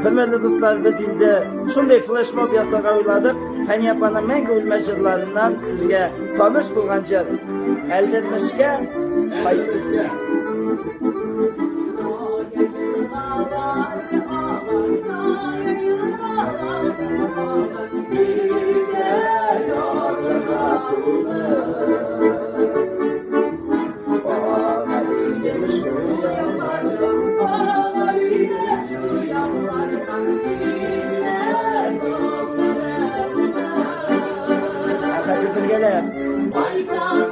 Хөрмәтле дуслар, без инде шундый флешмоб ясарга уйладык. Хәния апаның мәңге үлмәс җырларыннан сезгә таныш булган җыр Әлдермешкә Әлдермешкә. Ә хәзер бергәләп.